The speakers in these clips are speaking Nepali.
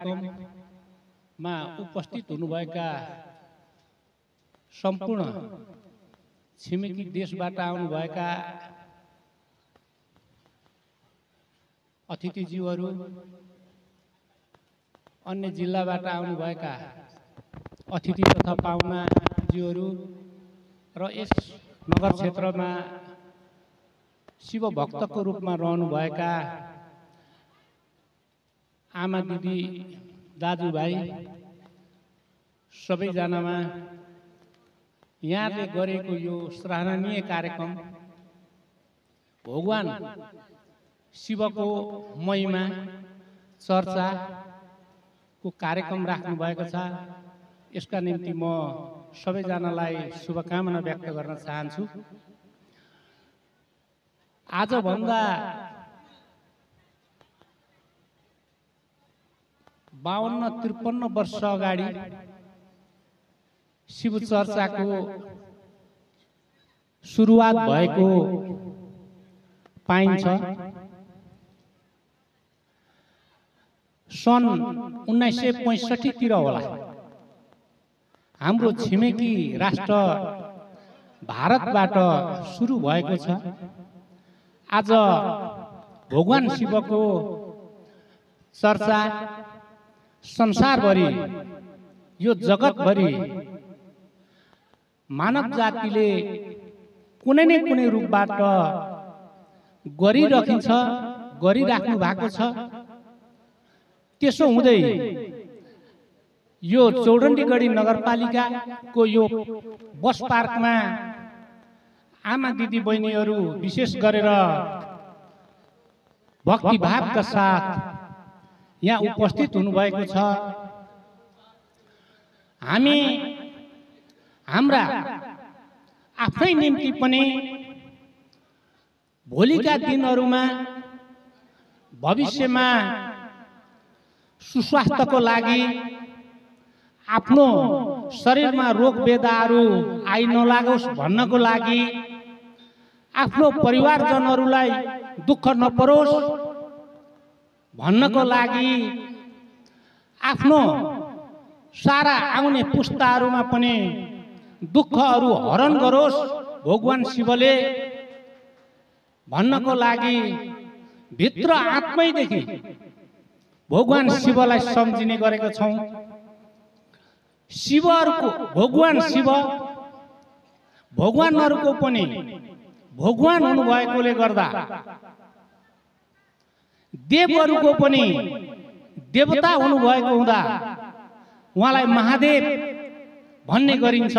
कार्यक्रममा उपस्थित हुनुभएका सम्पूर्ण छिमेकी देशबाट आउनुभएका अतिथिज्यूहरू, अन्य जिल्लाबाट आउनुभएका अतिथि तथा पाहुनाज्यूहरू र यस नगर क्षेत्रमा शिव भक्तको रूपमा रहनुभएका आमा दिदी दाजुभाइ सबैजनामा यहाँले गरेको यो सराहनीय कार्यक्रम भगवान शिवको महिमा चर्चाको कार्यक्रम राख्नु भएको छ। यसका निम्ति म सबैजनालाई शुभकामना व्यक्त गर्न चाहन्छु। आजभन्दा 52-53 वर्ष अगाडि शिव चर्चाको सुरुवात भएको पाइन्छ। सन् 1965 तिर होला हाम्रो छिमेकी राष्ट्र भारतबाट सुरु भएको छ। आज भगवान शिवको चर्चा संसारभरि, यो जगतभरि मानव जातिले कुनै न कुनै रूपबाट गरिराख्नु भएको छ। त्यसो हुँदै यो चौडण्डीगढी नगरपालिकाको यो बस पार्कमा आमा दिदी बहिनीहरू विशेष गरेर भक्तिभावका साथ यहाँ उपस्थित हुनुभएको छ। हामी हाम्रा आफ्नै निम्ति पनि भोलिका दिनहरूमा भविष्यमा सुस्वास्थ्यको लागि, आफ्नो शरीरमा रोग बेदाहरू आइ नलागोस् भन्नको लागि, आफ्नो परिवारजनहरूलाई दुःख नपरोस् भन्नको लागि, आफ्नो सारा आउने पुस्ताहरूमा पनि दुःखहरू हरण गरोस् भगवान शिवले भन्नको लागि भित्र आत्मैदेखि भगवान शिवलाई सम्झिने गरेका छौं। शिवहरूको भगवान शिव भगवानहरूको पनि भगवान हुनुभएकोले गर्दा देवहरूको पनि देवता हुनुभएको हुँदा उहाँलाई महादेव भन्ने गरिन्छ।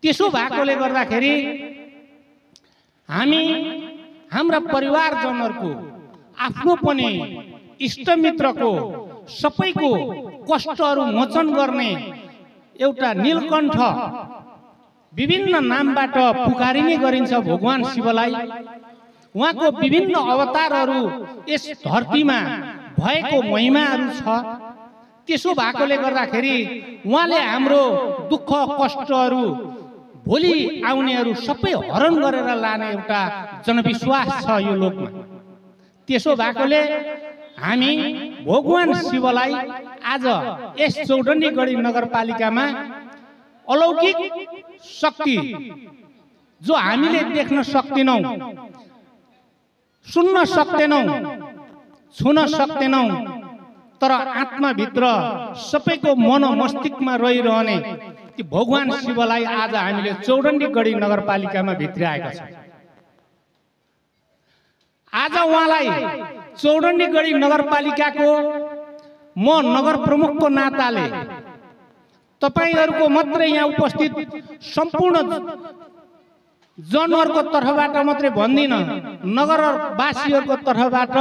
त्यसो भएकोले गर्दाखेरि हामी हाम्रा परिवारजनहरूको, आफ्नो पनि इष्टमित्रको सबैको कष्टहरू मोचन गर्ने एउटा नीलकण्ठ विभिन्न नामबाट पुकारिने गरिन्छ भगवान शिवलाई। उहाँको विभिन्न अवतारहरू यस धरतीमा भएको महिमाहरू छ। त्यसो भएकोले गर्दाखेरि उहाँले हाम्रो दुःख कष्टहरू भोलि आउनेहरू सबै हरण गरेर लाने एउटा जनविश्वास छ यो लोकमा। त्यसो भएकोले हामी भगवान शिवलाई आज यस चौडण्डीगढी नगरपालिकामा अलौकिक शक्ति जो हामीले देख्न सक्दैनौं, सुन्न सक्दैनौं, छुन सक्दैनौं, तर आत्माभित्र सबैको मन मस्तिष्कमा रहिरहने ती भगवान शिवलाई आज हामीले चौडण्डीगढी नगरपालिकामा भित्र्याएका छौं। आज उहाँलाई चौडण्डीगढी नगरपालिकाको म नगर प्रमुखको नाताले तपाईहरुको मात्रै यहाँ उपस्थित सम्पूर्ण जनहरुको तर्फबाट मात्रै भन्दिन, नगरवासीहरुको तर्फबाट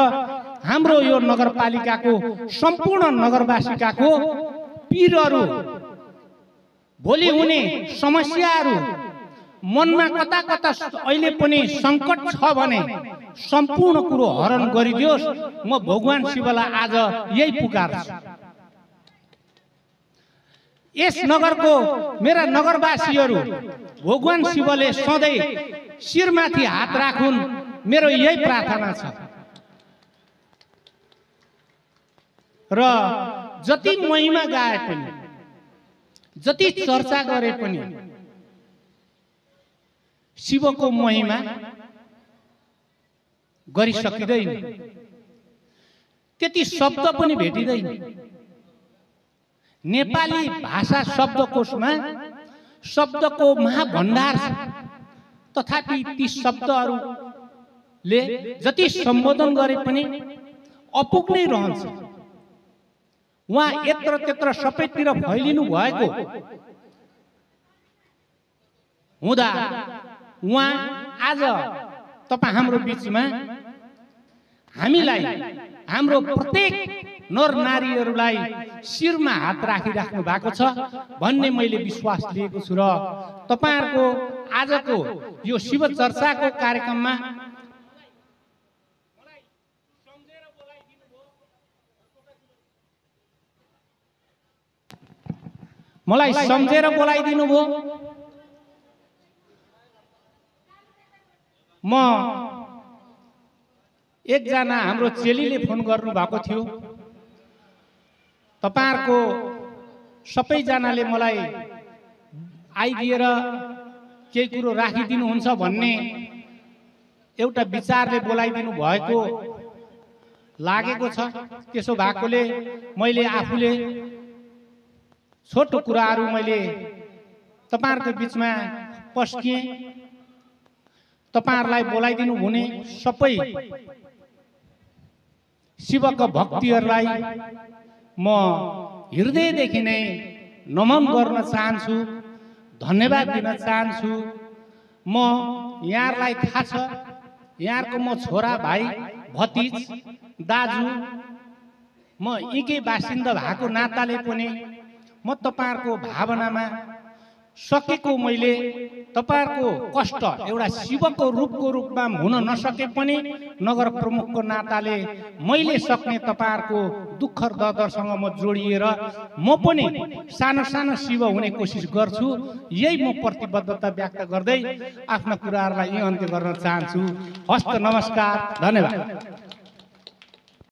हाम्रो यो नगरपालिकाको सम्पूर्ण नगरवासीकाको पीरहरु, भोलि हुने समस्याहरु, मनमा कता कता अहिले पनि संकट छ भने सम्पूर्ण कुरो हरण गरिदियोस्। म भगवान शिवलाई आज यही पुकार्छु। यस नगरको मेरा नगरवासीहरु भगवान शिवले सधैं शिरमाथि हात राखुन्, मेरो यही प्रार्थना छ। र जति महिमा गाए पनि जति चर्चा गरे पनि शिवको महिमा गरिसकिँदैन, त्यति शब्द पनि भेटिँदैन। नेपाली भाषा शब्दकोशमा शब्दको महाभण्डार छ, तथापि ती शब्दहरूले जति सम्बोधन गरे पनि अपुग्नै रहन्छ। उहाँ यत्र त्यत्र सबैतिर फैलिनु भएको हुँदा उहाँ आज तपाईं हाम्रो बीचमा हामीलाई, हाम्रो प्रत्येक नर नारीहरूलाई शिरमा हात राखिराख्नु भएको छ भन्ने मैले विश्वास लिएको छु। र तपाईहरुको आजको यो शिव चर्चाको कार्यक्रममा मलाई सम्झेर बोलाइदिनु भयो। म एकजना हाम्रो चेलीले फोन गर्नु भएको थियो, तपाईहरुको सबैजनाले मलाई आइदिएर केही कुरो राखिदिनुहुन्छ भन्ने एउटा विचारले बोलाइदिनु भएको लागेको छ। त्यसो भएकोले मैले आफूले छोटो कुराहरू मैले तपाईहरुको बीचमा पस्किए। तपाईहरुलाई बोलाइदिनु हुने सबै शिवका भक्तिहरूलाई म हृदयदेखि नै नमन गर्न चाहन्छु, धन्यवाद दिन चाहन्छु। म यहाँहरूलाई थाहा छ, यहाँको म छोरा, भाइ, भतिज, दाजु, म यहीँकै बासिन्दा भएको नाताले पनि म तपाईहरुको भावनामा सकेको मैले तपाईहरुको कष्ट एउटा शिवको रूपमा हुन नसके पनि नगर प्रमुखको नाताले मैले सक्ने तपाईहरुको दुःख दर्दसँग म जोडिएर म पनि सानो सानो शिव हुने कोसिस गर्छु। यही म प्रतिबद्धता व्यक्त गर्दै आफ्ना कुराहरूलाई यही अन्त्य गर्न चाहन्छु। हस्त नमस्कार, धन्यवाद।